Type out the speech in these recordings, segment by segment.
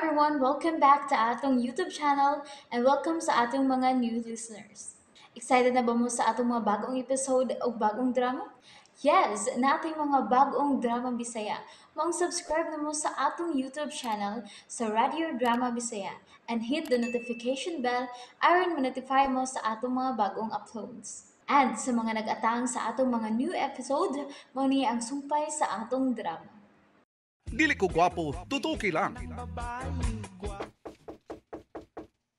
everyone! Welcome back to atong YouTube channel and welcome sa atong mga new listeners. Excited na ba mo sa atong mga bagong episode o bagong drama? Yes, nating mga bagong drama Bisaya. Maong subscribe na mo sa atong YouTube channel sa Radio Drama Bisaya and hit the notification bell aron ma-notify mo sa atong mga bagong uploads. And sa mga nag-atang sa atong mga new episode, mao ni ang sumpay sa atong drama. Dili ko gwapo, tutuki lang.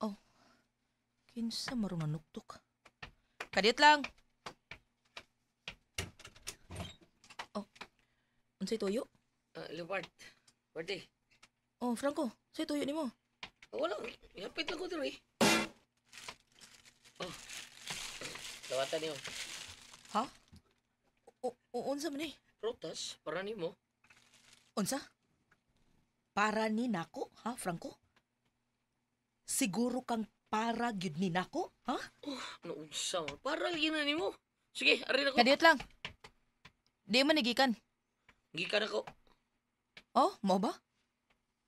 Oh, kinsa marong nanuktok. Kadiyot lang. Oh, unsay tuyo? Leopard. Pwede. Oh, Franco, unsay tuyo nimo? Wala. Yapit lang ko diri. Oh. Dawatan niyo. Ha? O, unsa man ni? Prutas, para nimo. Unsa? Para ni nako, ha, Franco? Siguro kang para gyud ni nako, ha? Oh, ano unsa? Para lagi na nimo. Sige, ari na ko. Kadiyot lang. Di man ni gikan. Gikan ako. Oh, mao ba?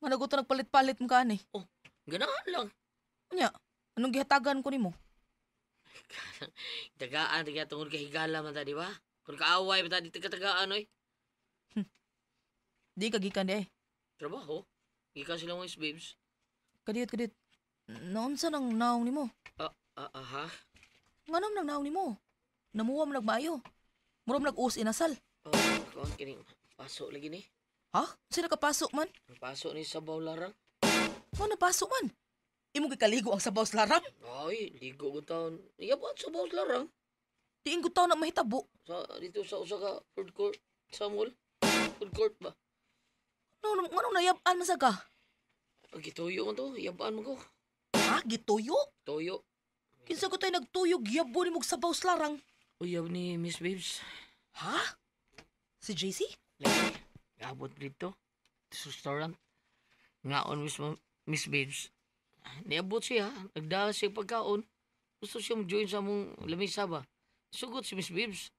Nga naguto nagpalit-palit mo kaani. Oh, ganahan lang. Unya, anong gihatagan ko nimo? Tagaan taga tungod kay higala man ta, di ba? Kung kaaway man ta, di taga-tagaan oy. Di ka gikan di ay. Trabaho. Gikan sila mga babes. Kadiyot, kadiyot. Naunsa nang naong nimo? Aha. Nganong nang naong nimo? Namuwa mo nagmaayo. Mura mo nag-uus inasal. Oh, kuan kini paso lagi ni. Ha? Sino ka pasok man? Paso ni sabaw larang. Nga napaso man? Imo gikaligo ang sabaw sa larang? Ay, ligo ko taon. Iyabat sabaw sa larang. Diin ko taon na mahitabo. Sa dito sa usa ka food court sa mall. Food court ba? No, no, nganong nayab-an man sa ka? Ang gituyo man to, yabaan mo ko. Ha? Gituyo? Tuyo. Kinsa ko tayo nagtuyo, giyabo ni mong sabaw sa larang. Uyab ni Miss Babes. Ha? Si JC? Lagi, abot dito. Sa restaurant. Ngaon Miss Babes. Niabot siya, nagdala siya pagkaon. Gusto siya mo-join sa among lamisa ba? Sugot si Miss Babes.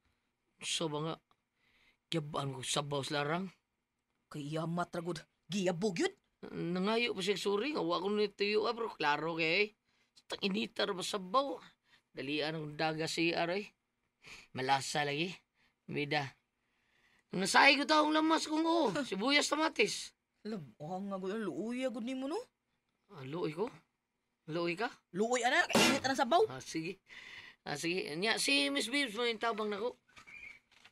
So ba nga, giyabaan ko sabaw sa larang. Kay yamat ragod. Giyabo gyud. Nangayo pa siya suri nga wa ko ni tuyo pero klaro kay. Tang inita ra ba sabaw. Dalian ang daga si aray. Malasa lagi. Bida. Nasahi ko taong lamas kung oo. Sibuyas tomates. Labang nga gud luoy gud nimo no. Ah, luoy ko? Luoy ka? Luoy ana, kainit ana sabaw. Ah, sige. Ah, sige. Nya, si Miss Babes mo yung tabang nako.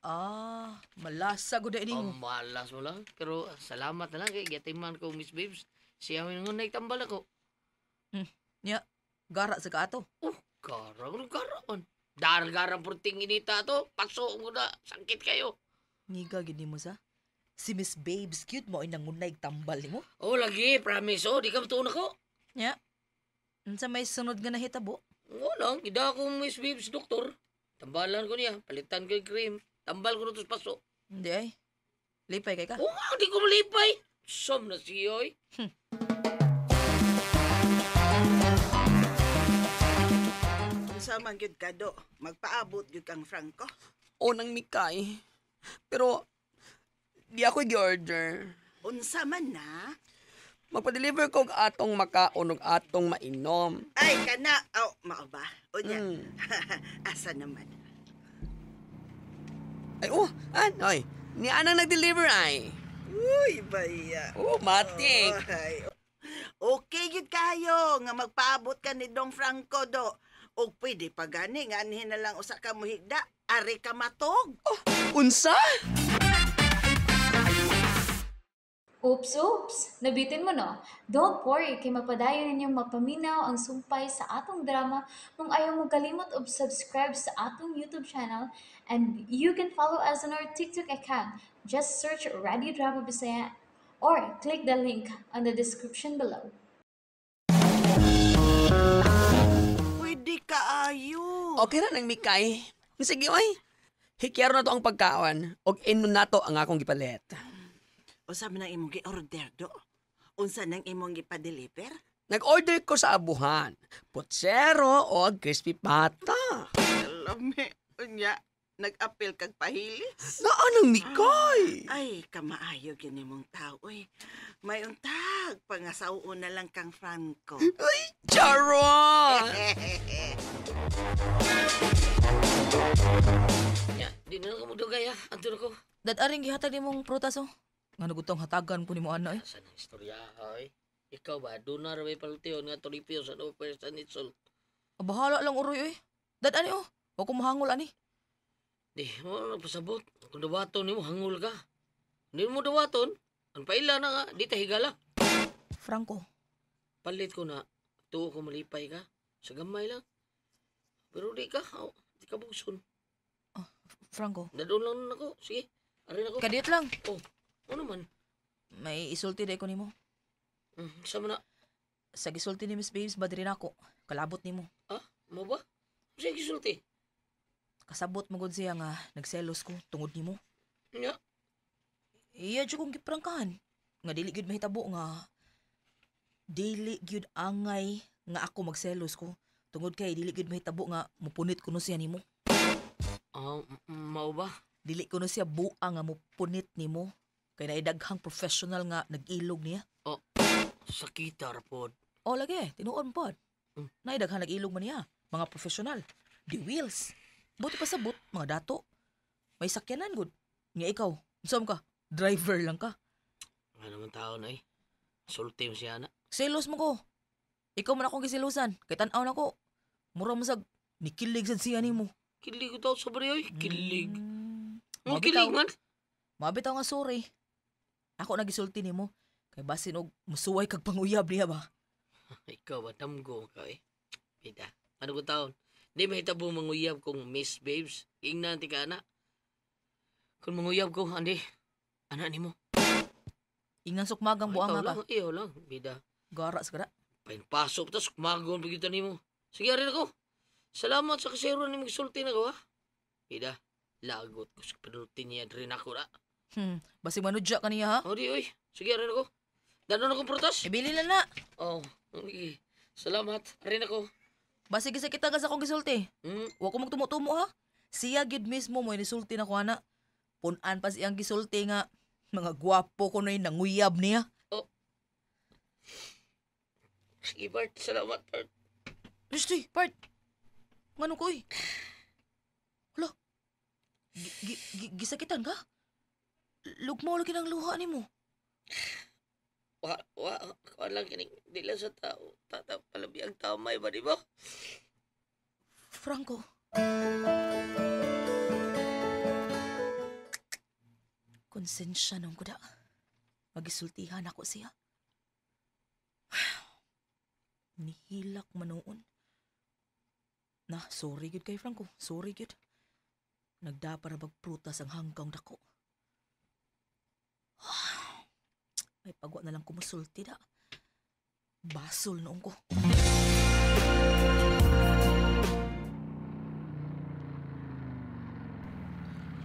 Ah, malasa gud ini Oh, mo. malas mo lang. Pero salamat na lang kay gatiman ko Miss Babes. Siya may ngunay tambal ako. Nya, gara sa kaato. Oh, gara ko gara man. Dargarang purting inita to. Paso mo na. Sakit kayo. Ngiga gid nimo sa. Si Miss Babes cute mo ay nangunay tambal nimo. Oh, lagi. Promise. Oh, di ka matuon ako. Nya. Unsa may sunod nga nahitabo? Wala. Ida ako Miss Babes, doktor. Tambalan ko niya. Palitan ko yung cream. Tambal ko na ito sa paso. Hindi ay. Lipay kay ka. Oo nga, di ko malipay. Som na siya, oy. Unsa man gyud ka do, magpaabot gyud kang Franco. O nang mikay. Pero, di ako gi-order. Unsa man na? Magpa-deliver ko og atong makaon og atong mainom. Ay kana, aw mao ba? Unya. Asa naman? Ay, oh, an, oy. Ni anang nag-deliver ay. Uy, baya. Oh, matik. Ay. Okay gyud kayo nga magpaabot ka ni Dong Franco do. Og pwede pa gani nga anhin na lang usa ka muhigda, ari ka matog. Oh, unsa? Oops, oops! Nabitin mo no? Don't worry, kay mapadayon ninyong mapaminaw ang sumpay sa atong drama kung ayaw mo kalimot og subscribe sa atong YouTube channel, and you can follow us on our TikTok account. Just search Radio Drama Bisaya or click the link on the description below. Pwede kaayo. Okay ra nang mikay. Sige, oy. Hikyaro na to ang pagkaon og inon nato ang akong gipalit. Unsa man ang imong gi-order do? Unsa nang imong gipa-deliver? Nag-order ko sa abuhan. Putsero o crispy pata. Lami, unya. Nag-apil kag pahilis. Naa nang mikay. Ay, kamaayo gini mong tao, oy. May untag, pangasawon na lang kang Franco. Ay, charon! Ya, di na lang ka magdugay ha. Anto na ko. Dad aring gihatag nimong prutas oh. Nga nagutong hatagan ko nimo ana eh. Asa nang istorya ay. Ikaw ba, doon na rin palutiyon nga toripyo sa no first and it's all. Ah, bahala lang uroy oy. Dad ani oh. Wa ko mahangol ani. Di, mo na pasabot. Kung dawaton nimo hangol ka. Hindi mo dawaton, ang paila na nga, di ta higala. Franco, Palit ko na, tuo ko malipay ka. Sa gamay lang. Pero di ka, oh, di ka bugson. Franco. Dadon lang nako. Sige, arin ako. Kadiyot lang. Oh, ano man? May isulti day ko nimo. Sama na. Sa gisulti ni Miss Babes ba diri nako. Kalabot nimo. Ah, mo ba? Sige, gisulti. Kasabot mo gud siya nga nagselos ko tungod nimo. Nya, Iya jud kong giprangkahan. Nga dili gyud mahitabo nga dili gyud angay nga ako magselos ko tungod kay dili gyud mahitabo nga mupunit kuno siya nimo. ah, mao ba? Dili kuno siya buang nga mupunit nimo kay naay daghang professional nga nag-ilog niya. Sakita ra pod. O lagi, tinuon pod. Mm. Naay daghang nag-ilog man niya, mga professional. The wheels. Buti pa sabot, mga dato. May sakyanan gud. Nga ikaw, unsa man ka? Driver lang ka. Nga naman tao na eh. Sulti mo siya na. Selos mo ko. Ikaw man akong gisilusan. Kay tan-aw na ko. Mura mo sag nikilig sad siya nimo. Kilig ko tao sa bari oy. Kilig. Ang Mabitaw. kilig man. Mabitaw nga sorry. Ako nagisulti nimo. Kay basin og musuway kag panguyab niya ba. Ikaw ba, damgo ka eh. Pita. Ano ko taon? Di mahitabo manguyab kong Miss Babes. Ingnan ti ka na. Kung manguyab ko, andi. Ana nimo. Ingnan sukmagang buang Ikaw nga ka. lang, iyaw lang. Bida. Gara sa kada. Painpasok ta, sukmagon pagkita nimo. Sige, arin ako. Salamat sa kasero ni magsulti na ko, ha? Bida, lagot ko sa panulti niya rin ako na. Basig manudya ka niya ha. O di, oy. Sige, arin ako. Danon akong prutas. Ibili na na. Oh, sige. Salamat. Arin ako. Basig gisa kita ka sa akong gisulti. Wa ko magtumo-tumo ha. Siya gyud mismo mo inisulti na ko ana. Pun-an pa siyang gisulti nga mga gwapo ko na nanguyab niya. Sige, Bart. Salamat, Bart. Uy, Bart. Ngano ko, uy? Hala. Gisakitan ka? Lugmaw lagi ng luha nimo. Wa, wa, wa lang kining, di lang sa tao. Tata, palabi ang tamay ba, di ba? Franco. Konsensya nung kuda. Magisultihan ako siya. Nihilak manuon. Na, sorry gud kay Franco. Sorry gud. Nagdapa ra bag prutas ang hanggang dako. May pagwa na lang kumusulti da. Basol noong ko.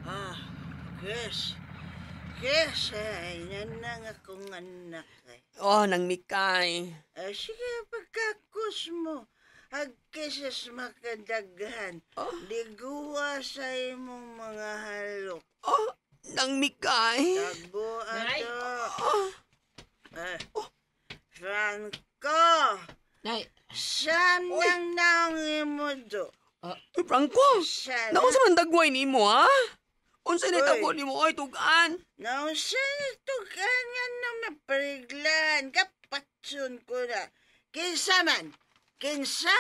Ah, Chris. Chris, ay, yan na nga akong anak. Eh. Oh, nang mikay. Ah, sige, pagkakus mo. Agkisis makadaghan. Oh. Liguwa sa imong mga halok. Oh, nang mikay. Tagbo Nay. ato. Oh, Ah, Franco, Nay, saan nang naong imo do? Uy, Franco. Saan? Naunsa man dagway nimo, ha? Unsa na Uy. tabo nimo ay tugan? Naong saan ito nga na mapariglan? Kapatsun ko na. Kinsa man? Kinsa?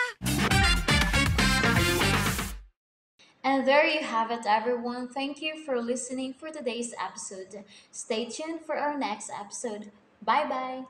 And there you have it, everyone. Thank you for listening for today's episode. Stay tuned for our next episode. Bye bye.